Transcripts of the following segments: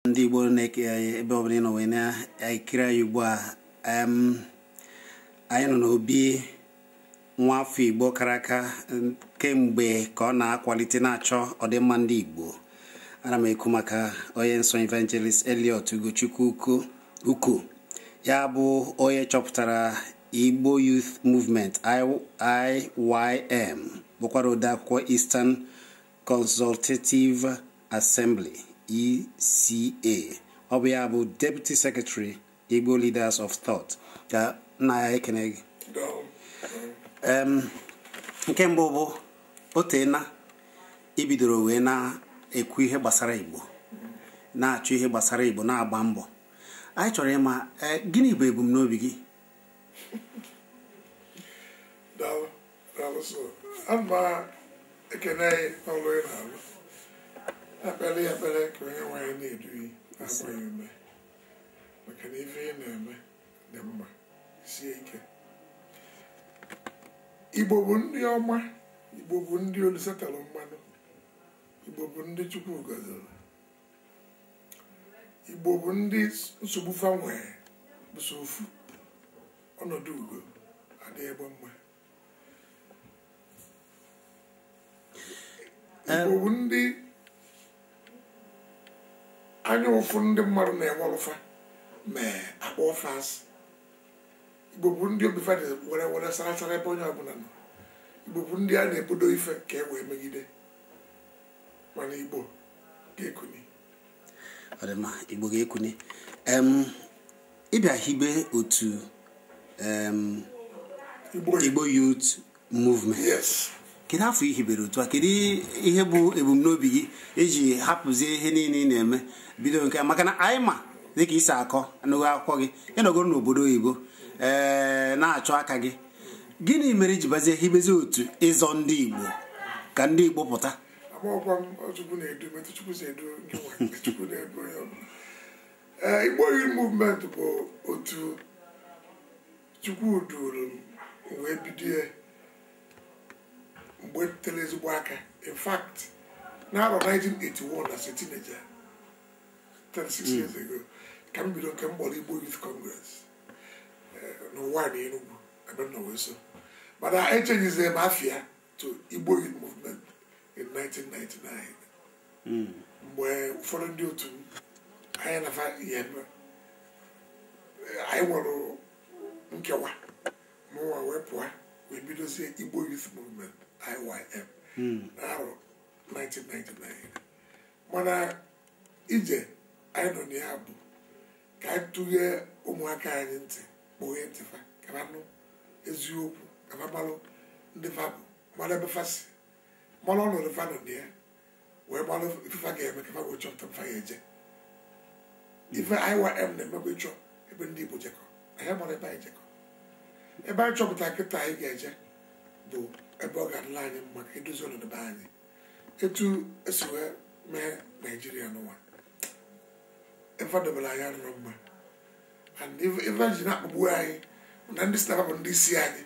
Ndị Igbo na-eke ebe ọbụla ị nọ wee na-ekiri anyị ugbu a. Anyị nọ n'obi nwafọ Igbo kara aka kemgbe ka ọ na-akwalite na-achọ ọdịmma ndị Igbo. Ana m ekwu maka onye nsọ Evangelist Elliot Ugochukwu Uko, ya bụ onye chọpụtara Igbo Youth Movement IYM, bụkwara odeakwụkwọ Eastern Consultative Assembly ECA. Ọ bụ ya bụ Deputy Secretary Igbo Leaders of Thought. Ka nna ya ekene gị. Nke mbụ bụ o teena ibidoro wee na-ekwu ihe gbasara Igbo, na-achọ ihe gbasara Igbo, na-agba mbọ. Anyị chọrọ ịma gịnị bụ ebumnobi gị? Ekpere ekpere ka onye nwaanyị na-eduhi na-agbaghị ume, maka na ife ị na-eme dị mma, sie ike. Igbo bụ ndị ọma, Igbo bụ ndị olusetalụ mmanụ, Igbo bụ ndị Chukwu gọziri, Igbo bụ ndị nsogbu fa nwee bụ so ofu ọnọdụ ugo adịghị egbe mma. Igbo bụ ndị anya ụfụ ndị mmadụ na-enwerụfa mee akpọ ofe asị. Igbo bụ ndị obi fa dị were were sara sara ebe onye ọbụla nọ. Igbo bụ ndị a na-ebudo ife ka e wee megide, mana Igbo ga-ekuni. Ọ dị mma, Igbo ga-ekuni. Ịbịa hibe otu Igbo Youth Movement. Yes. Kedu afọ i hibere otu a? Kedu ihe bụ ebumnobi gị iji hapụzie ihe niile ị na-eme bido nke a? Maka na anyị ma dịka isi akọ n'oge akwụkwọ gị, ịnọgoro n'obodo oyibo na-achọ aka gị. Gịnị mere iji bazie hibezie otu ịzọ ndị Igbo ka ndị Igbo pụta? Amaọkwa m Chukwu na-edu metụ Chukwu si edu nke nwa Chukwu na-edu onye ọbụla. Igbo Youth Movement bụ otu Chukwu duru m wee bido mgbe tere ezigbo aka. In fact, n'arọ 1981 as a teenager, 36 years ago, ka m bido nke m kpọrọ Igbo Youth Congress n'ụwa na Enugu ebe m nọ wee so. Mana echenjizie m afịa to Igbo Youth Movement in 1999 mgbe ụfọdụ ndị otu m anyị na anyị nwere nkewa mụnwa wee pụọ wee bidozie Igbo Youth Movement IYM n'arọ 1999. Mana ije anyị nọ na ya bụ ka anyị tụghee ụmụaka anyị ntị, kpọghee ntị fa ka fa nụ eziokwu, ka fa malụ ndị fa bụ, malụ ebe fa si, malụ ọnọdụ fa nọ na ya, wee malụ ife fa ga-eme ka fa wee chọpụta fa ga-eje. Ife IYM na-emekwa ịchọ ebe ndị Igbo jekọ, anyị mara ebe anyị jekọ. Ebe anyị chọpụtara kịta anyị ga-eje bụ ebe ọ ga-adịla anyị mma ka edozi ọnọdụ be anyị etu esi wee mee Naijiria n'ụwa. Ife dobere anyị arụrụ mma, and ife ji na-akpagbu anyị na ndị si na bụ ndị isi anyị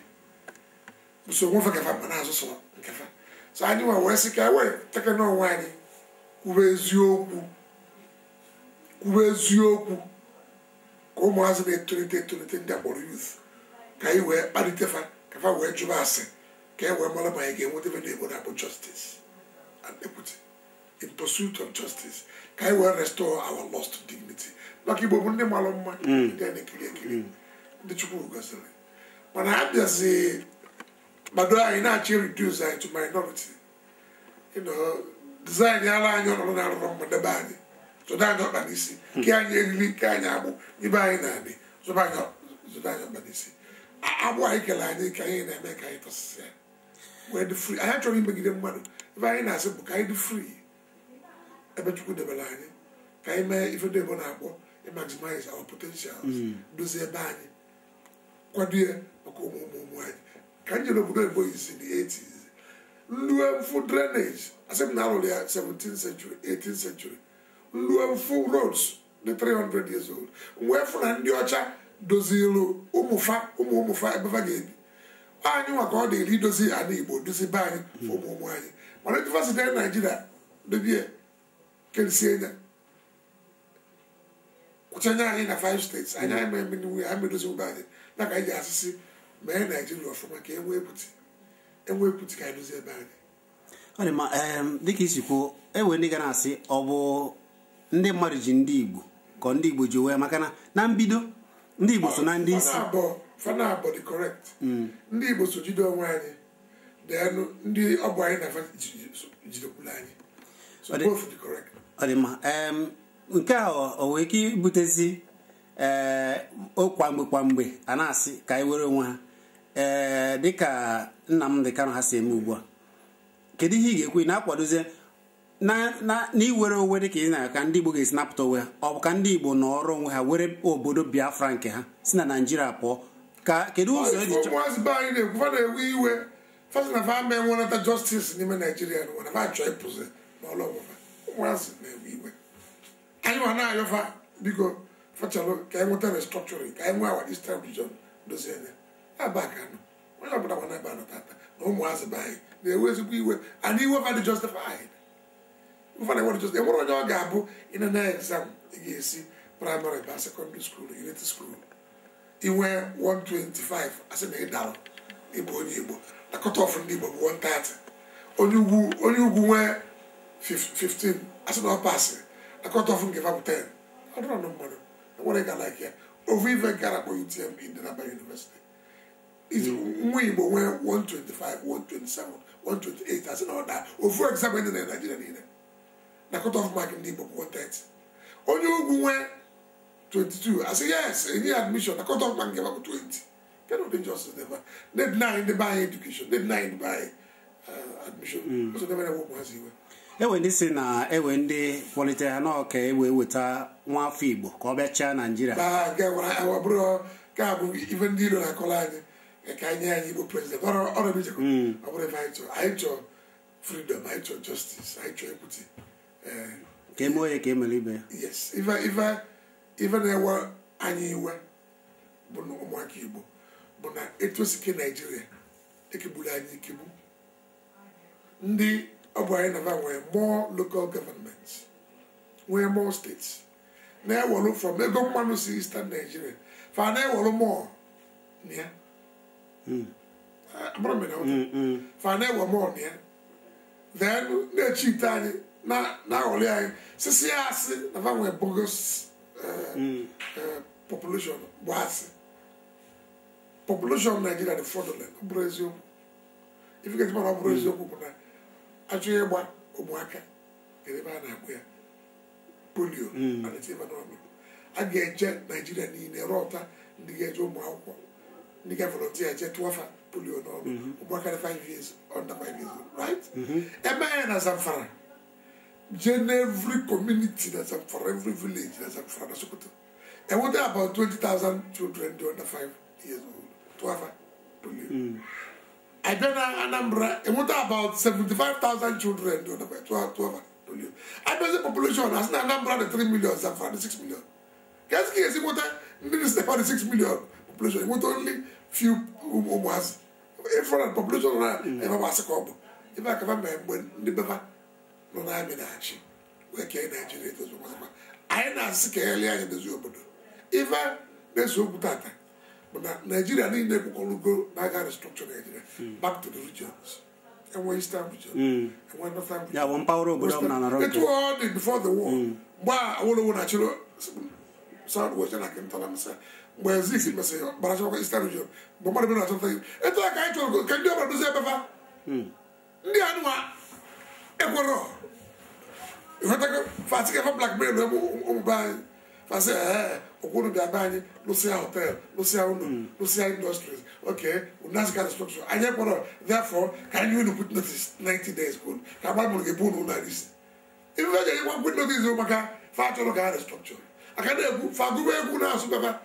so nwefe kefa ma na-azụsọ nkefa. So anyị nwa wee sị ka e wee teke n'onwe anyị kwube eziokwu, kwube eziokwu ka ụmụazị na-etolite etolite ndị akpọrọ youth ka anyị wee kpalite fa ka fa wee jụba asị, ka e wee mara ma anyị ga-enweta ebe ndị Igbo na-akpọ justice and equity, in pursuit of justice, ka anyị wee restore our lost dignity. Maka Igbo bụ ndị mara mma, ndị a na-ekiri ekiri, ndị Chukwu gọziri, mana ha bịazi gbado anyị na-achọ reduce anyị to minority. Design yara anyị ọnọdụ na-arụrụ mma debe anyị, zọdo anyị ọkpa n'isi, ke anyị eriri, ke anyị agbụ ibe anyị na-adị, zọdo anyị ọkpa n'isi. Agbụ anyị kele anyị ka anyị na-eme ka anyị tọsịsị ya wee dị free. Anyị chọrọ imegide mmadụ, ife anyị na-asị bụ ka anyị dị free ebe Chukwu debere anyị, ka anyị mee ife dị ebe na-akpọ maximize our potentials, dozie ebe anyị, kwado ya maka ụmụ ụmụ ụmụ anyị. Ka anyị jere obodo oyibo isi the 80s, nlue mfu drainage, asị m na alụrụ ya 17th century, 18th century, nlue mfu roads dị 300 years old, wee fụ na ndị ọcha doziri ụmụfa ụmụ ụmụfa ebe fa ga-ebi. Anyị nwa ka ọ dịrị idozi ala Igbo, dozi be anyị ụmụ ụmụ anyị. Mana etu fa si dị Naijiria dobie kerisie ya. Ọchịanya anyị na 5 states anyị anyị eme n'iwu anyị medozi ube anyị na ka anyị ji asịsị mee Naijiria ọfụma ka enwee ekwuti enwee ekwuti ka anyị dozie ebe anyị. Ọ dị mma. Dịka isi kwuo, enwere ndị ga na-asị ọ bụ ndị mmadụ ji ndị Igbo ka ndị Igbo ji onwe ya, maka na na mbido ndị Igbo so na ndị isi. Fana abụọ dị correct. Ndị Igbo so jide onwe anyị, then ndị ọ bụ anyị na fa jidekwula anyị, so both dị correct. Ọ dị mma. Nke a o nwere ike ibutezi ee kwa mgbe kwa mgbe a na-asị ka anyị were onwe ha, ee dịka Nnamdị Kanụ ha si eme ugbu a. Kedu ihe ị ga-ekwu na-akwadozie na na n'iwere onwe, dịka ị na ka ndị Igbo ga-esi napụta onwe ha? Ọ bụ ka ndị Igbo nọrọ onwe ha, were obodo Biafra nke ha, si na Naijiria pụọ, ka kedu ụzọ eji Ife ụmụazị be anyị na-ekwu, fa na-ewe iwe, fa sị na fa ama enwenata justice n'ime Naijiria na fa chọọ ịpụzi n'ọlụ onwe fa. Ụmụazị na-ewe iwe anyị ma na-ayọfa, biko fachalụ ka anyị nweta restructuring, ka anyị nwee our Eastern Region dozie anya aba ka nọ. Onye ọbụla ma na-ebe anọ tata na ụmụazị be anyị na-ewe ezigbo iwe, and iwe fa dị justified. Ife na-enwere just enwere onye ọ ga-abụ ị na exam, ị ga-esi primary ba secondary school, unity school, inwe 125, asị na ị dara ịbụ onye Igbo, na cut off ndị Igbo bụ 130. Onye ugwu nwee 15, asị na ọ pasị, na cut off nke fa bụ 10. Ọ dịrọ na mmadụ enwere ga like ya ofu ife nke a na-akpọ UTME dị na University. Nwa Igbo nwee 125, 127, 128, asị na ọ daa ofu exam dị na Nigeria niile, na cut off mark ndị Igbo bụ 130. Onye ugwu nwee 22, asị yes, enye admission, na cut off mark nke bụ 20. Kedu ụdị justice dị ebe a? Na-edeny ndị be anyị education, na-edeny ndị be anyị admission. Ụzọ debe na-ewe ụmụazị iwe. Ewe ndị si na ewe ndị kwalitere ha nọọ ka e wee weta nwa afọ Igbo ka ọ bịa chịa Naijiria. Baa nke nwere ọ bụrụ ka bụ ife ndị ilo na-akọrọ anyị ka anyị nye anyị Igbo president. Ọrụ ebe ijekọ ọ bụrụ ife anyị chọrọ. Anyị chọrọ freedom, anyị chọrọ justice, anyị chọrọ equity. Ka eme onye ka emere ibe ya. Yes, ife na-ewe anyị iwe bụ na ụmụaka Igbo bụ na etu o si ke Naijiria ekegburu anyị ekegbu. Ndị ọ bụ anyị na nwere more local governments, nwee more states, na-ewelu from ego mmanụ si Eastern Nigeria, fa na-ewelu more na ya. Amara m na ụta fa na-ewe more na ya, then na-echi ite anyị na-aghọrị anyị, sisi ya asị na fa nwee bogus population, bụ asị. Population Nigeria dị fraudulent. Ọ bụrụ eziokwu, ife ga mana ọ bụrụ eziokwu bụ na achọghị ịgba ụmụaka, kedu ebe a na-akpụ ya polio a na-eti ebe n'ọnụ, a ga-eje Naijiria niile rọta ndị ga-eje ụmụ akwụkwọ, ndị ga-volunteer je tụọfa polio n'ọnụ ụmụaka dị 5 years, under 5 years old, right? Ebe anyị na Zamfara, jee na every community na Zamfara, every village na Zamfara na Sokoto, enweta about 20,000 children dị under 5 years old, tụọfa polio. Abịa na Anambra, enweta about 75,000 children dị under 5, tụọfa polio. Abịazi population, asị na Anambra dị 3 million, Zamfara dị 6 million. Ka esi ka esi nweta ndị dị 6 million population, enweta only few ụmụazị ịfọrọ population na ebe bụ asị ka ọ bụ ife akafa mere mgbe ndị befa nọ na-amị na-achị wee kee Naijiria etozu gbasakwa. Anyị na-asị ka elie anyị dozie obodo. Ife na-ese okwu tata bụ na Naijiria niile ekwekọrọgo na-aga restructure Naijiria back to the regions. Enwe Eastern Region, enwe Northern Region. Ya bụ mpaghara obodo ọbụla nọrọ nke Etu ọ dị before the war, mgbe a Awolowo na-achịrị South West na Akintola mesịa, mgbe Zik mesịrị gbara chọkwa Eastern Region, mgbe mmadụ bịara achọta etu a ka anyị chọrọ ka ndị ọbụla dozie ebe fa. Ndị anụwa ekwerọ ịghọtago, fasị ka fa blackmail ụmụ be anyị, fasị ee okwunu bịa be anyị lụsịa hotel, lụsịa ụlọ, lụsịa industries, okay, unasika restructure anyị ekwerọ, therefore ka anyị unu quit notice 90 days kwuru ka agba mụrụ ga-ebu unu ụlọ isi. Ife eji enyekwa quit notice bụ maka fa chọrọ ka ha restructure aka na-ekwu fa gụba egwu na-asụ baba.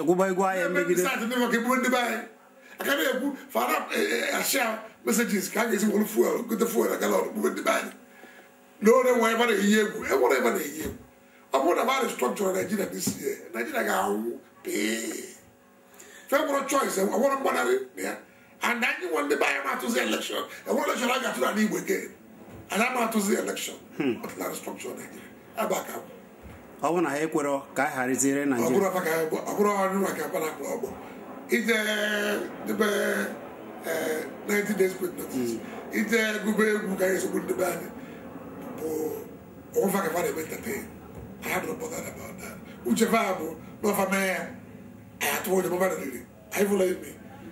Gwụba egwu ahịa megide. Start ndị maka eburu ndị be anyị aka na-ekwu fara ashia messages ka a ga-esi were fuel gote fuel na gallon gbube ndị be anyị n'ore nwe ebe na-eyi egwu, enwere ebe na-eyi egwu. Ọ bụrụ na ba restructure Nigeria this year, Nigeria ga-anwụ pee. Fe nwere choice, enwere mgbanarị na ya, and anyị nwe ndị be anyị ma-atụzi election, enwere election a ga-atụ n'ala Igbo again. Anyị ama atụzi election ọtụla restructure Nigeria ebe aka bụ. Ọ bụrụ na ha ekwerọ ka a gharaziere Naijiria. Ọ bụrụ ọrụ maka akpa ọgbọ ije debe 90 days quit notice, ije gụba egwu ka anyị esogbu ndị be anyị bụ onwefa ka fa na-eme entertain. I had no bother about that. Uche fa bụ n'ọfa mee ya, anyị atụwa onye mọba riri anyị fụlọ ime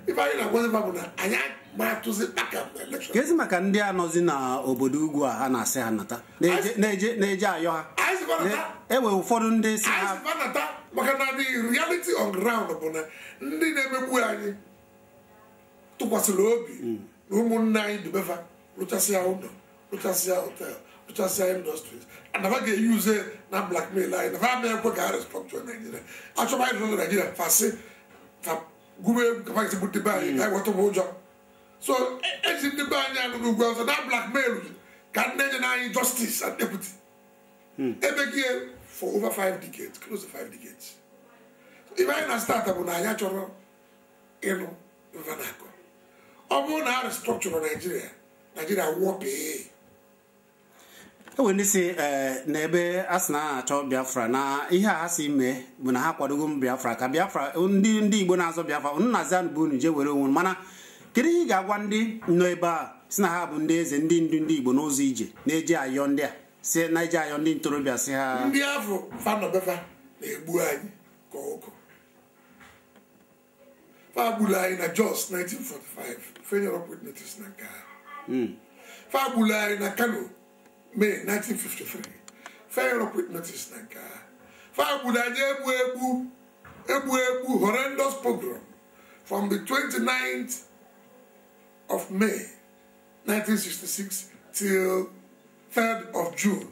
ife anyị na-agwazi fa bụ na anyị ma atụzi kpaka na election. Kezi maka ndị a nọzi n'obodo ugwu a ha na-asị ha nata na-eje ayọ ha. Anyị sị fa nata. Ewe ụfọdụ ndị si Anyị ha sị fa nata maka na the reality on ground bụ na ndị na-emegbu anyị tụkwasịrị obi na ụmụnne anyị dubefa rụchasịa ụlọ, rụchasịa hotel, rụchasịa industries, and fa ga-eyuze na blackmail anyị na fa ama ekwe ka ha restructure Nigeria. Achọba anyị rụrụ Nigeria, fa sị fa gụba egwu ka fa ga-esi gbute be anyị ka anyị wetụ ụjọ. So eji ndị be anyị anụ n'ugwu Awụsa na blackmail ka ndị enye na anyị justice and equity emegie for over 5 decades, close to 5 decades. Ife anyị na start bụ na anyị achọrọ ịnụ ife na-akọ. Ọ bụrụ na a restructure Nigeria, Nigeria wụọpee. Enwere ndị si n'ebe a sị na a na-achọ Biafra na ihe a ha si mee bụ na ha kwadogo m Biafra ka Biafra ndị Igbo na-azọ Biafra unu na-azị anụ bụ unu jee were onwe unu. Mana kedu ihe ị ga-agwa ndị nọ ebe a si na ha bụ ndị eze, ndị ndu ndị Igbo n'ụzọ ije na-eji ayọ ndị a si na-eji ayọ ndị ntorobịa si ha? Ndị afọ fanọbefa na-egbu anyị ka ọkụ fa gburu anyị na Jos 1945, fenyere with notice na nke a. Fa gburu anyị na Kano May 1953, fenyere with notice na nke a. Fa gburu anyị egbu egbu egbu egbu, horrendous pogrom from the 29th of May 1966 till 3rd of June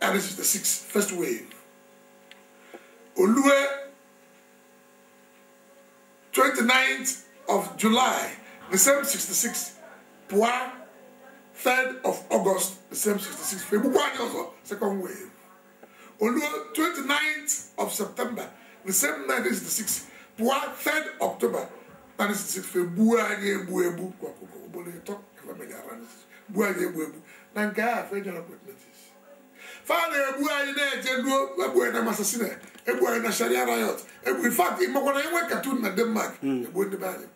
1966, first wave. Olue 29th of July, the same 66, Pua 3rd of August, the same 66, February also, second wave. Olue 29th of September, the same 1966, Pua 3rd October 1966, February egbu egbu, kwa ọkụkọ, ugboro ịtọ, gbuo anyị egbu egbu. Na nke a, federal notice. Fa na-egbu anyị na-eje ruo egbu anyị na Masasina, egbu anyị na Sharia riot, egbu. In fact, ịmakwa na enwe cartoon na Denmark, egbu ndị be anyị.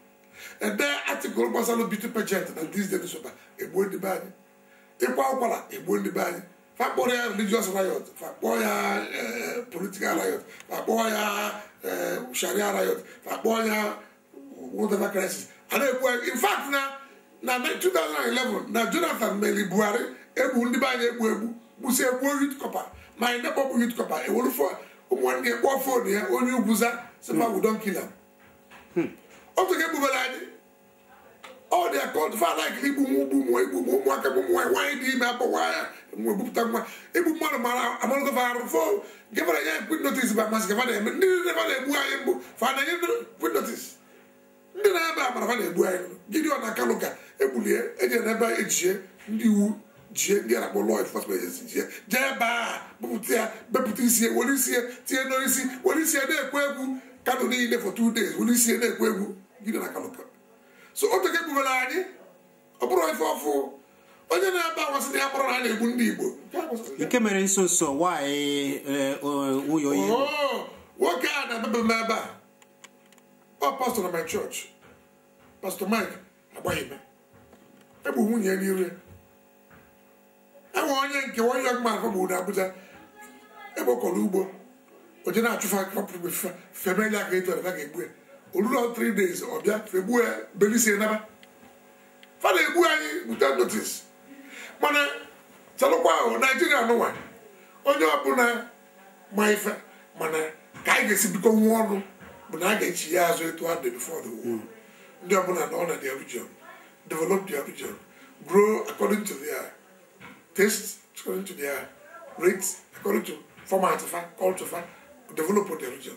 Ede article gbasara beauty pageant na this day newspaper, egbuo ndị be anyị. Ịkwa ụkwara, egbuo ndị be anyị. Fa kpọrọ ya religious riot, fa kpọọ ya political riot, fa kpọọ ya Sharia riot, fa kpọọ ya whatever crisis a na-egbu anyị. In fact, na 2011 na Jonathan meli Buhari egbu ndị be anyị egbu egbu gbụsị egbuo youth corper ma anyị nekpọpụ youth corper ewelu ụmụ nwanne ya kpọọ phone ya onye ugwu za sị ma we don kill am. Otu ka egbubere anyị ọ dị aka fa like igbu nwa ugbu mụọ igbu ụmụaka bụ ụmụ nwaanyị nwaanyị dị ime akpọwa ya nwe bupụta nwa igbu mmadụ mara amalụgo arụ fo gefara ya quit notice bụ amasị ka fa na-eme. Ndị niile fa na-egbu anyị mbụ fa na-enye quit notice. Ndị na-ebe amara fa na-egbu anyị. Gideon na Kaluka egbulie eje n'ebe ejie ndị iwu jie ndị a na-akpọ law enforcement agency jie jee ebe a bupụta ya bepụta isi ya were isi ya tinye n'isi were isi ya na-ekwe egwu Kano niile for 2 days were isi ya na-ekwe egwu Gideon na Kaluka. So otu ka egbubere anyị ọ bụrụ ife ọfụ onye na-ebe awasị na ya kpọrọ na a na-egbu ndị Igbo. Nke mere nso nso nwaanyị nwunye onye Igbo. Oh, nwoke a na-emebe m ebe a ọ pastor na my church, Pastor Mike agbaghị m egbu nwunye ya n'iru ya. Enwe onye nke one young man gburu na Abuja ebe ọ kọrọ ugbo o je na-achụfa femeli aka etu a ga-egbu ya olulu 3 days ọ bịa fegbuo ya belisie naba fa na-egbu anyị without notice. Mana chalụkwa ahụ Naijiria nụnwa onye ọbụla ma ife mana ka anyị ga-esi bikọ nwa ọnụ bụ na a ga-echi ya azụ etu a dị before the war. Ndị ọbụla nọ na their region, develop their region, grow according to their taste, according to their rates, according to format fa, culture fa, develop their region.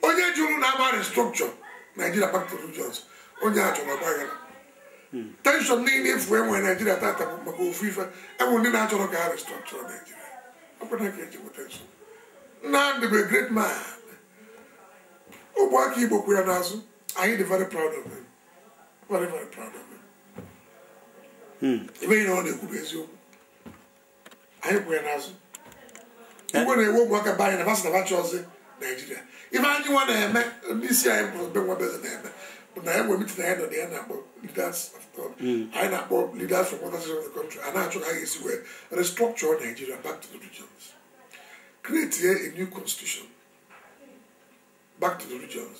Onye jụrụ na ama restructure Nigeria back to regions, onye a chọrọ ọgbaghara tension niile efu enwere Nigeria tata bụ maka ofu ife enwe ndị na-achọrọ ka ha restructure Nigeria. Ọ bụ na ka eji nweta nsogbu. Nnamdi bụ a great man. Ụmụaka Igbo kwụ ya n'azụ. Anyị dị very proud of him, very very proud of him. Ebe na ọ na-ekwu bụ eziokwu, anyị kwụ ya n'azụ. Igwe na-ewe ụmụaka be anyị na fasị na fachọzi Naijiria. Ife anyị nwa na-eme ndị isi anyị bụ be nwa beze na-eme bụ na enwe meeting anyị nọ na ya na-akpọ leaders of thought. Anyị na-akpọ leaders from other sections of the country. A na-achọ ka a ga-esi wee restructure Nigeria back to the regions, create a new constitution back to the regions,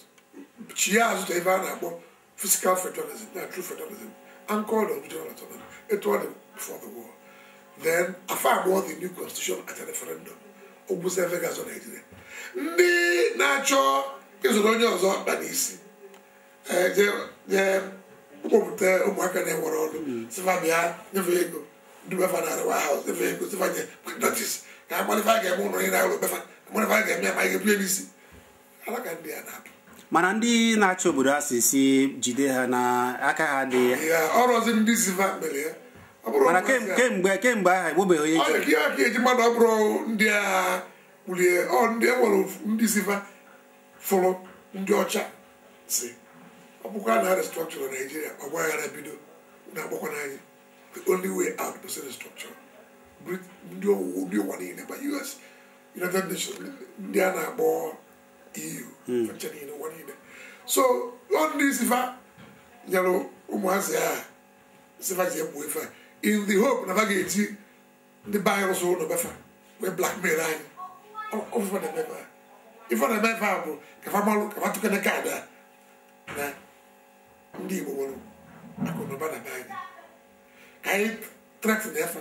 chie azụ ta ife a na-akpọ fiscal federalism na true federalism anchored on regional autonomy etu ọ dị before the war. Then affirm the new constitution at a referendum. Ogbusi efe ga-azọ Naijiria. Ndị na-achọ ịzụrụ onye ọzọ ọkpa n'isi jee kpọpụta ụmụaka na-enwere ọrụ sịfa bịa nyefe ego, ndị befa na Arewa House nyefe ego, sịfa nye notice ka amalife a ga-eme ụlọ onye na-alụ befa, amalife a ga-eme ya ma anyị ga-ebunye n'isi alaka ndị a na-apụ. Mana ndị na-achị obodo a si jide ha na aka ha dị ya ọrụzi ndị sifa mere ya. Mana kemgbe ahụ egbobeghị onye jere ya ka eji mmadụ. Ọ bụrụ ndị agha kpulie ọ ndị enwere ndị sifa fụrụ ndị ọcha si ọ bụkwa na restructure na Nigeria ọgbaghara bido na-agbakwa n'anyị. The only way out bụ restructure. Ndị ụwa niile ma US, United Nations, ndị a na-akpọ EU, ncha niile, ụwa niile. So ọ ndị sifa nyere ụmụazị agha sifa ji egbu ife in the hope na fa ga-eti ndị be anyị rụsụ ụlọ befa wee blackmail anyị. Ọfụfa na-emefe ife na-emefe a bụ ka fa malụ ka fa tụkene kaadị a na ndị Igbo nwere akụnụba na be anyị, ka anyị threaten efe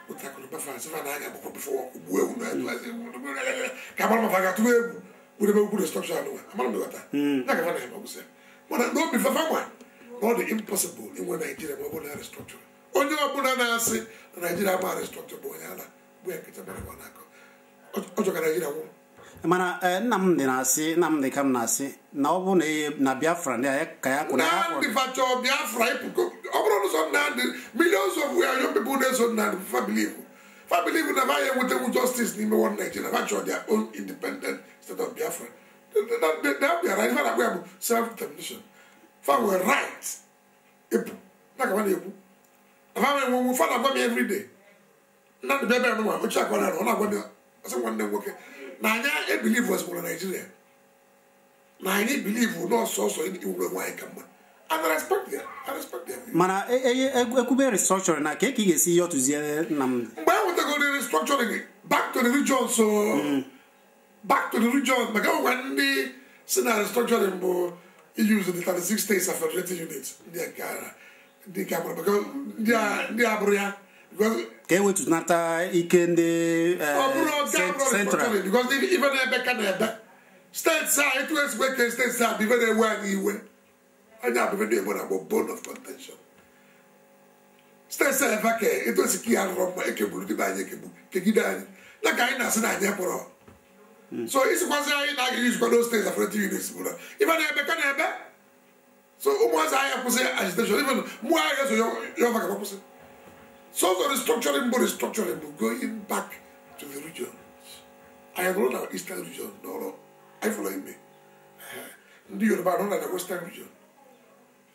ụta akụnụba fa sị fa na a ga-agbakọ before ọkụ gbuo ewu na ka amara ma fa ga-atụrụ egwu kwurebe okwu restructure anụnwa amara m ịghọta ya ka fa na-eme ọgụsị. Mana n'obi fafa nwa na ọ dị impossible inwe Naijiria ma ọ bụrụ na restructure. Onye ọbụla na-asị na Naijiria ma restructure bụ onye ala bụ ya nkịta mere ọ na-akọ ọ chọka Naijiria nwụrụ. Mana Nnamdị na-asị, Nnamdị ka m na-asị na ọ bụ na Biafra na ya ka ya kwụrụ Nnamdị fachọ Biafra ịpụgo. Ọ bụrụ n'ụzọ Nnamdị, millions of we are young people na-eso Nnamdị fa believe na fa ya enwetenwu justice n'ime one Nigeria. Fa chọrọ their own independent state of Biafra. They right. Ife na-akpọ ya bụ self-determination. Fa were right ịpụ na ka fa na-ekwu fa enwenwu. Fa na-agwa m every day. Nnamdị bịa bịa n'ụwa oche akwa na ọ na-agwa m ọsị nwanne m nwoke na anyị ebilivu ozugbo na Naijiria na anyị bilivu n'ọsọsọ iwere onwe anyị ka mma. And I respect them. I respect them. Mana ekwube restructuring na ka ị ga-esi ihe ọtụzie Nnamdị mgbe e nwetagoro restructuring back to the region, so back to the region maka enwekwa ndị si na restructuring bụ use the 36 states and federated units ndị nke ndị nke agbụrụ maka ndị agbụrụ ya ka ewetunata ike ndị central because ife na-ebe ka na-ebe steeti a etu esi wee kee steeti a bụ ife na-ewe anyị iwe anyị abụ ife ndị Igbo na-akpọ bone of contention. Steeti a ebe ka etu esi ka ya rụrọ mma ekegburu ndị be anyị ekegbu kegide anyị na ka anyị na-asị na anyị kpọrọ. So isikwazi anyị na agaghị izikwa those states and federated units bụ na ife na-ebe ka na-ebe. So ụmụazị anyị akwụsị agitation even mụ anyị eso ya ọva ka kwụsị. So the restructuring, going back to the regions. I enrolled our eastern region. No, I follow me. Ndị Yoruba nọ na the western region.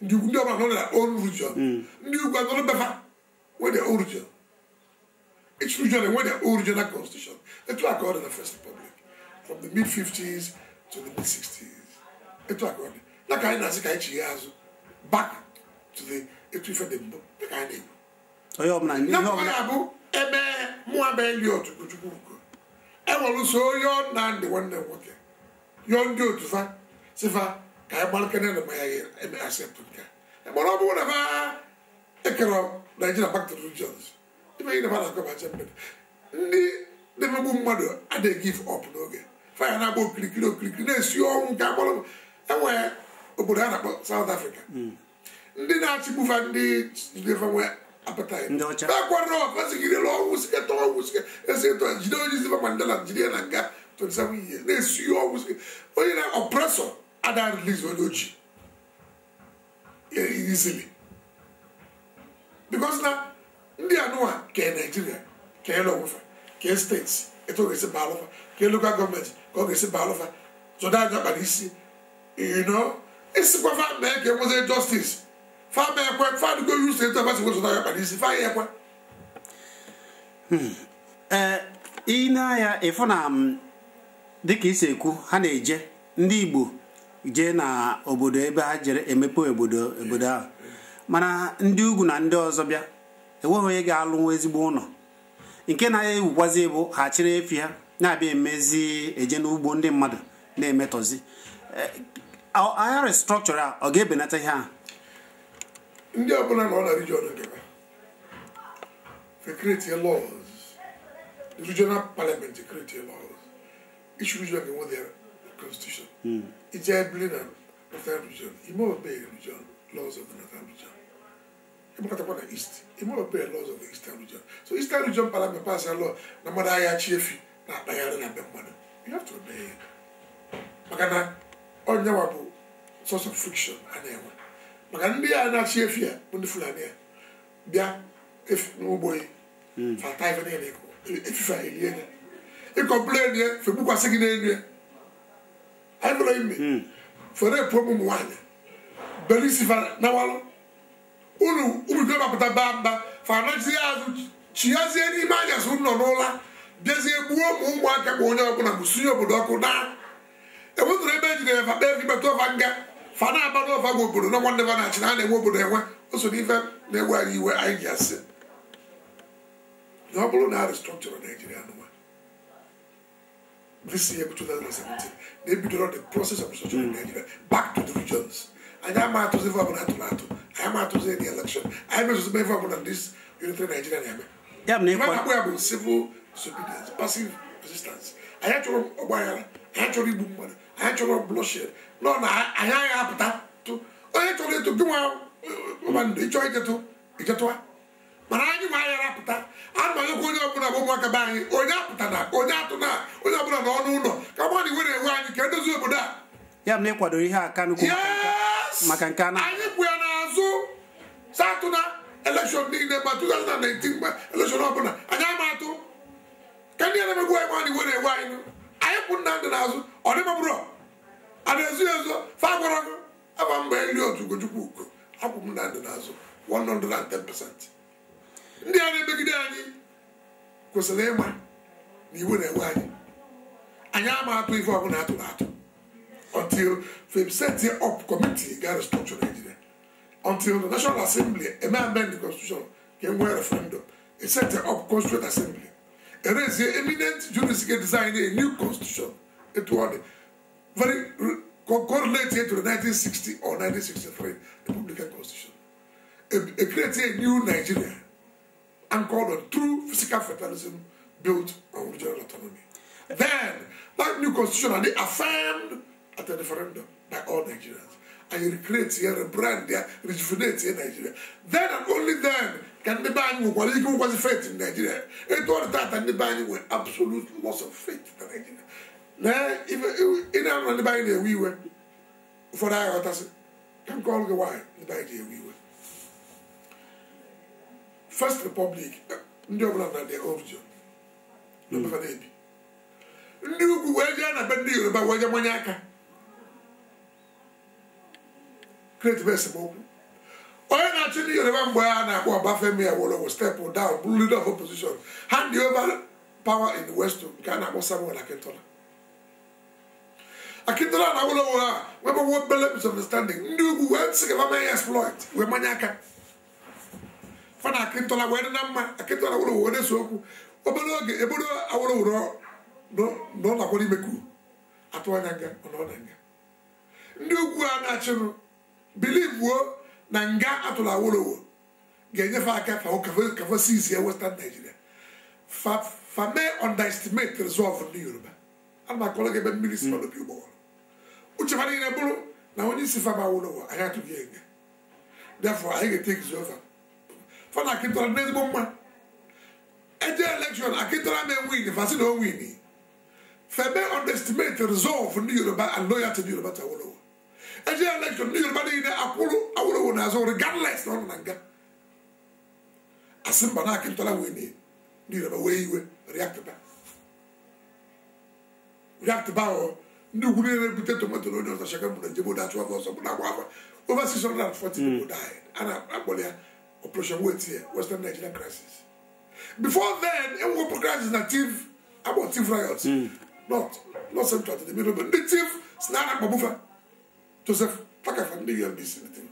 Ndị Yoruba nọ na their own region. Ndị Ugwu nọ na befa with their own region. Each region with their own regional constitution. It was called in the First Republic from the mid 50s to the mid 60s. It was called. Like I know, back to the Etufe Like I know. Onye ọbụla ihe ọbụla bụ ebe mụ abụ Eliot Ugochukwu enwere so yọọ Nnamdị nwanne m nwoke yọọ ndị otu fa si fa ka anyị gbalịkene na ma ya eme accept nke a. Mana ọ bụrụ na fa ekere Nigeria back to the regions ife gị na fa na-akọ bacha mmiri ndị na-emegbu mmadụ adịghị give up n'oge fa ya na-agba okirikiri okirikiri na-esi ọnwụ nke agbara enwere obodo a na-akpọ South Africa ndị na-achịgbufa ndị jidefa nwee appetite. Ndị ọcha. Ekwarọ fasigide ọnwụ siketa ọnwụ sike esi eto jide onye isi Mandela jide ya na nga 27 years na-esi ọnwụ sike onye na oppressor ada release onye ojii easily because na ndị anụwa kee Nigeria kee lọgwụfa kee steeti etu ọ ga-esi baa alụfa kee local gọọmenti ka ọ ga-esi baa alụfa zọda anya kpara isi you know esikwa fa mee ka enwezi justice fa mee ekwe fa adịgo use etu abasị nwe zọda anya kpara isi fa ya ekwe. Ị na-anya ịfụ na dịka isi ekwu ha na-eje ndị Igbo jee na obodo ebe ha jere emepe obodo ahụ, mana ndị ugwu na ndị ọzọ bịa enweghị onye ga-alụ ezigbo ụlọ nke na-ewukwazi bụ ha chịrị efi ha na-abịa emezi eje n'ugbo ndị mmadụ na-emetọzi. Agha restructure a ọ ga-ebenata ihe ahụ? Ndị ọbụla nọ na region nke ha fe create laws, the regional parliament create laws, each region ga-enwe their constitution. Ije ebili na northern region, ime obey region laws of the northern region. Ịgbakọtakwa na east, ime obey laws of the eastern region. So eastern region parliament pass a law na mmadụ agha chi efi na-akpagharị na be mmadụ, you have to obey it. Maka na onyenwa bụ source of friction a na-enwe, maka ndị a na-achị efi a bụ ndị Fulani a bịa n'ugbo ya fata ife niile efife a elie ya, ịkọmplen ya fegbukwasị gị n'elu ya. Anyị bụrụ ime fere pụọ ụmụ nwaanyị belisi nawalụ unu unu mapụta baa mba fanazie azụ chighazie n'ime anyasị unu nọ n'ụla bịazie gbuo ụmụ ụmụaka ma onye ọbụla bụ sunye obodo ọkụ na enwetụrụ ebe ejidere fa kpee ikpe tụọ fa nga fa na-aba n'ọfa gwa obodo na nwanne fa na-achị na a na-enwe obodo enwe. O so n'ife na-ewe anyị iwe anyị ji asị na ọ bụrụ na a restructure Nigeria nụwa this year 2017 na-ebidoro the process of restructuring Nigeria back to the regions. Anyị ama atụzi ife ọbụla atụrụ atụ, anyị ama atụzi the election, anyị mezuzi ife ọbụla this unitary Nigeria na-eme. Ya bụ na Ife na-akpọ ya bụ civil disobedience, passive resistance. Anyị achọrọ ọgbaghara, anyị achọrọ igbu mmadụ, anyị achọrọ bloodshed. Nọ na anyị agha apụta tụ onye chọrọ ịtụ gị nwa ndụ ịchọ ijetụ ijetụa, mana anyị nwa aghara apụta. Anọnyekwa onye ọbụla bụ ụmụaka be anyị, onye apụta na onye atụ na onye ọbụla n'ọnụ ụlọ ka mmadụ iwe na-ewe anyị ka edozi obodo a. Ya bụ na ịkwadoro ihe a Kanu kwuru maka nke a na anyị kwụ ya n'azụ satụ na elekshọn niile ma 2019 ma elekshọn ọbụla anyị ama atụ ka ndị na-emegbu anyị nwaanyị iwe na-ewe anyị. Anyị kwụ Nnamdị n'azụ, ọ dị mabụrụ a na-ezo ezo fa gwara gị aba mgbe eli otu Ugochukwu ugo akwụ m Nnamdị n'azụ 110%. Ndị a na-emegide anyị kwesịrị ịma na iwe na-ewe anyị. Anyị ama atụ ife ọbụla atụrụ atụ until they set up committee ga restructure Nigeria, until the National Assembly amend the constitution ga enwe referendum, set up Constituent Assembly, erase eminent jurists ga design a new constitution etu ọ dị very correlate to the 1960 or 1963 Republican Constitution, create a new Nigeria anchored on true physical federalism built on regional autonomy. Then that new constitution and they affirmed at a referendum by all Nigerians. And you recreate here, rebrand here, rejuvenate here Nigeria. Then and only then can the bank was faith in Nigeria. It all that and the bank were absolute loss of faith in Nigeria. Now, if in the bank we were for that, can call the why the bank we were. First Republic, ndị ọbụla na their own region. Ndị ugwu wee jee na be ndị Yoruba wee jee manye aka create esemokwu. Onye na-achị ndị Yoruba mgbe a na-akpọ Obafemi Awolowo step down bụrụ leader of opposition, hand over power in the West nke a na-akpọ Samuel Akintola. Akintola na Awolowo a webe obele misunderstanding, ndị ugwu wee sị ka fa mee ya exploit wee manye aka fana Akintola wee dị na mma. Akintola Awolowo wee na-ese okwu obere oge ebodo Awolowo nọ nakwa n'ime kuu atụ anya nga ọ nọ na nga. Ndị ugwu a na-achịnụ bilivuo na nga atụrụ Awolowo ga-enyefe aka kafa sizie Western Nigeria. Fa mee underestimate resolve ndị Yoruba. Ana m akọrọ gị ebe mmiri si n'opi ụgbọghọrọ. Uche fa niile bụrụ na onye isi fa bụ Awolowo anyị atụghị ya nga, therefore anyị ga-etake over. Fa na Akintola n'ezigbo mma eje election Akintola mee win, fa sị na o win. Febe underestimate resolve ndị Yoruba and loyalty ndị Yoruba to Awolowo. Eje election ndị Yoruba niile akwụrụ Awolowo n'azụ regardless na ọ nọ na nga. Asị mba na Akintola win, ndị Yoruba wee iwe react ba. React ba o ndị ugwu niile ebute tomato na onye ọzọ shaka mụ na njem odo achụ afọ ọsọ bụ na agba afa. Over 640 people died. A na-akpọrọ ya Operation Wait here, Western Nigerian crisis. Before then, enwekwa crisis na Tiv About Tiv riots. Not central to the middle, but ndị Tiv si na na-akpagbufa Joseph Takafa ndị UMBC ndị Tiv.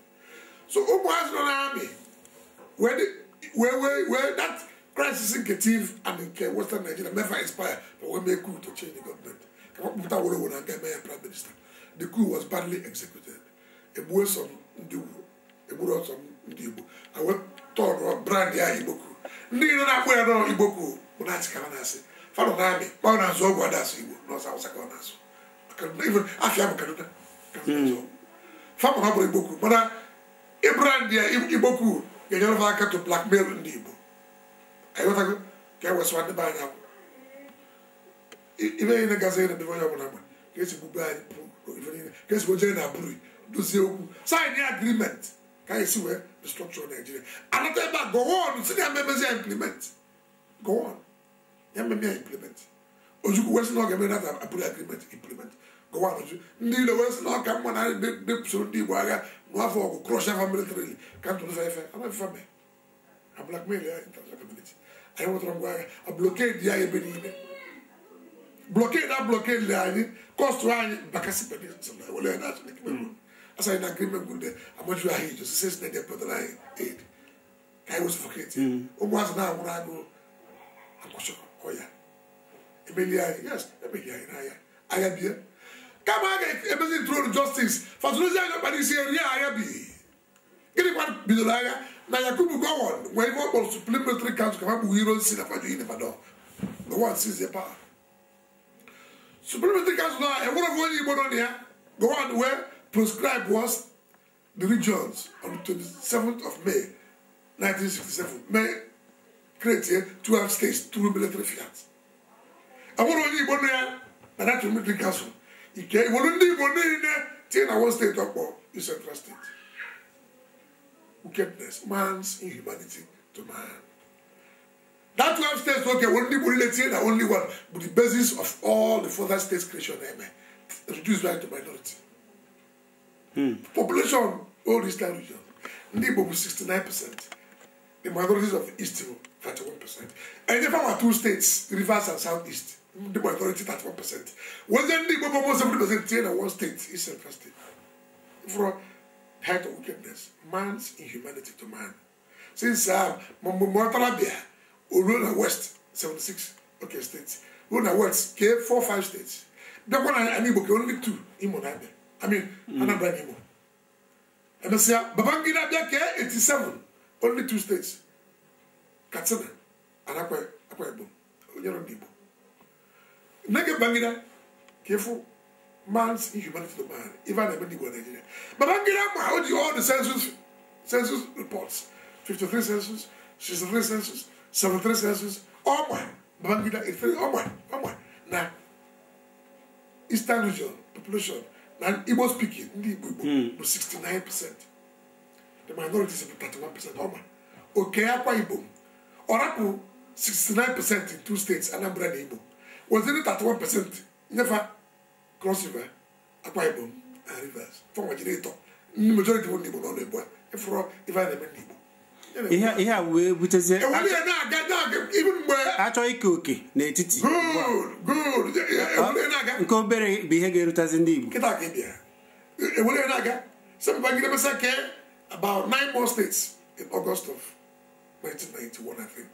So ụmụazị nọ n'amị wee that crisis nke Tiv and nke Western Nigeria mefa inspire but wee mee coup to change the government. Ka kpọpụta Awolowo na nke eme ya prime minister. The coup was badly executed. Egbuo some ndị ugwu, egburu some ndị Igbo. A wee tọrọ brand ya Igbo coup. Ndị niile na-akpọ ya nọ Igbo coup bụ na-achị ka ha na-asị. Fanọ na-amị, ma ọ na-azụ ọgwụ ada asụ Igbo, n'ọsọ Awụsa ka ọ na-asụ. Even afịa bụ Kaduna. Famọ na ọ bụrụ Igbo coup, mana ịbrand ya Igbo coup ga-enyere ha aka to blackmail ndị Igbo. Anyị ka e wesịwa ndị be anyị akwụ. Ibe niile gazi na ebe onye ọbụla ma ka esi gbube anyị pụ ife niile ka esi jee na abụrụ dozie okwu sign ya agreement ka anyị si wee restructure Nigeria. Anata ebe a go on si na ya memezi ya implement. Go on. Ya mmemme ya implement. Ojukwu wee sị na ọ ga-eme nata abụrụ agreement implement. Go on Ojukwu. Ndị ile wee sị na ọ ka mma na ndị soro ndị Igbo agha n'afọ ọgụ crush afa militarily ka ntụrụ fa ife ama ife mee. A blackmail ya international community. Anyị nwetara ngwa agha a blockade ya ebe niile. Blockade a blockade anyị cost anyị Bakassi Peninsula wele na achị na asa na agreement gwude amaju ahụ ije sisi na depụtara anyị aid ka anyị wee suffocate. Ụmụazị na-anwụrụ agụụ akwụsịrị ọya emeli anyị, yes, emeli anyị n'agha agha bie kama a ga-emezi throne justice fatụrụzi anyị ọkpara isi eri agha bi. Gịnị kwa bidoro agha na Yakubu Gowon nwee ife ọ kpọrọ Supreme Military Council ka ha gbuo iro nsi na kwado Ibadan. Gowon seize power. Supreme Military Council na enwere onye Igbo nọ na ya. Gowon wee proscribe was the regions on the 27th of May 1967. May create 12 states through military fiat. Enwere onye Igbo nọ ya na that military council. Ike iwolu ndị Igbo niile tinye na one state ọkpọ East Central State. Wickedness, man's inhumanity to man. That 12 states, okay, only Igbo niile tinye na only one, but the basis of all the further states creation eme reduced right to minority. Population all Eastern region. Ndị Igbo bụ 69%. The minorities of the East were 31%. And if our two states, Rivers and Southeast, the minority 31%. When then the Igbo almost 70% in one state, East Central State. For height of wickedness, man's inhumanity to man. Since Murtala Oruna West, 76 okay states. Oruna West, K 4 5 states. That one and Igbo only 2, Imo and Abia. I mean, Anambra and Imo. And I say, Babangida Abia K 87, only 2 states. Katsina and Akwa Ibom. Igbo. Nege Bangida, careful, man's inhumanity to man, even the Igbo Nigeria. Babangida, how do you all the census reports? 53 census, 63 census, 73 census, all my Babangida, 83, all my. Now, Eastern region, population, now Igbo speaking, Igbo, was 69%. The minorities are 31%, all my. Okay, Akwa Ibom. Oracle, 69% in 2 states, Anambra and Igbo. Was only 31% never cross river, Akwa Ibom and Rivers. From generator, the majority of Igbo no Igbo. If I never Igbo. Ihe a wee butezie even mgbe achọghị ike oke n'etiti. Good. Nke obere bụ ihe ga-erutezi ndị Igbo. Kịta ka ị bịa. Ewere na-aga. Some Babangida mesa ke about 9 more states in August of 1991, I think.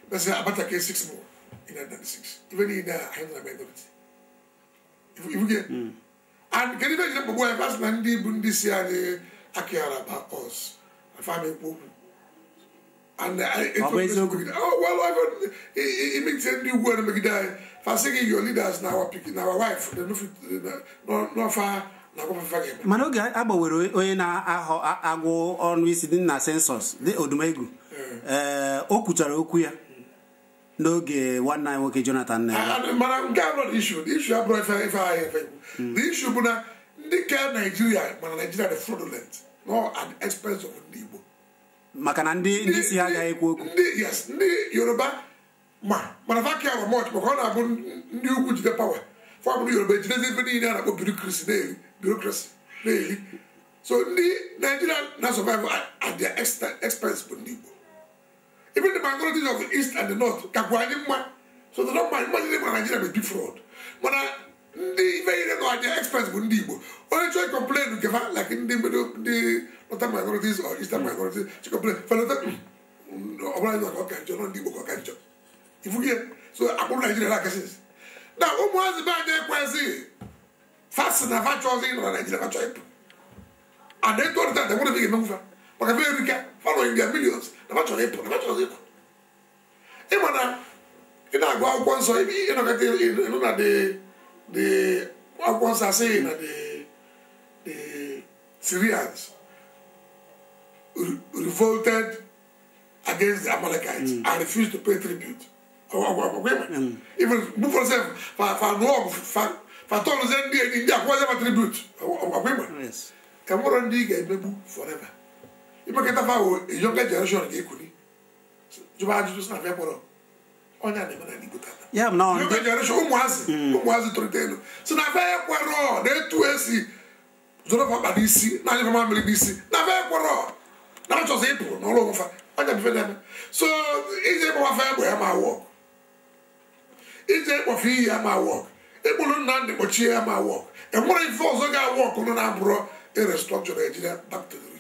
Let's say Abacha ke 6 more in 1996. Even in the minority. If you get and can you imagine mgbe anyị na ndị bụ ndị si anyị akịara about us. Family and oh well, I mean, ndị ugwu na megide anyị. Fasigi your leaders now are picking our wife. They no far na mana oge agbanwere onye na-ahọ agwụ ọnụ isi dị na census dị Odumegwu. O kwuchara okwu ya n'oge nwanne anyị nwoke Jonathan na mana nke a nọ issue. The issue abụrụ ife anyị efe. The issue bụ na ndị ke Nigeria mana Nigeria dị fraudulent, no at the expense of ndị Igbo. Maka na ndị isi ha agaghị ekwu okwu. Ndị yes, ndị Yoruba ma mana fa care much maka ọ na-abụ ndị ugwu jide power. Fa bụ Yoruba ejidezi ife niile a na-akpọ bureaucracy na-eri. So ndị Nigeria na survive at their expense bụ ndị Igbo. Even the minorities of the East and the North kakwa anyị mma So they don't mind. Imagine na Nigeria bụ big fraud. Mana ndị ife ihe nọ anya experts bụ ndị Igbo. Onye chọrọ complain nke fa, like ndị middle, ndị northern minorities or eastern minorities chọ complain, felọta ọbụla ndị ọka njọ nọ, ndị Igbo ka ọka njọ ifugie. So akpụrụ Nigeria na-akasị na ụmụazị be anyị ekwesịghị fasi na fa chọzi ịnọ na Nigeria, fa chọọ ịpụ. And then to that, they want to be a maka fa erika, fa nọ in their millions na fa chọrọ ịpụ, na fa chọrọ ịpụ. Ịma na ị na-agụ akwụkwọ nsọ, ịnọkọta ịnụ na the akwụkwọ nsọ asị na the Syrians revolted against the Amalekites and refused to pay tribute. Even move self fa fa nụọ ọgụ, fa fa tọrụzie ndị enyi ndị akwụkwọ fa tribute. Yes. Enwere ndị ị ga-emegbu forever. Imekọta fa wụ a younger generation ga-ekuli jụba ajụjụ sị na afịa kpọrọ onye a na-eme na Igbo tata. Ya bụ na ọ younger generation, ụmụazị tolite elu si na afịa ekwerọ na etu esi zụrụ fa mkpa n'isi na anya fa mamịrị n'isi, na afịa ekwerọ na achọzi ịpụ n'ọrụ onwe fa. Onye bụ ife na-eme. So ije ịgbawa fa egbe ya ma wọk, ije ịkpọfe iyi ya ma wọk, ịkpụrụ Nnamdị kpọchie ya ma wọk. Enwere ife ọzọ ga-awụ ọkụ nọ na-abụrọ restructure Nigeria back to the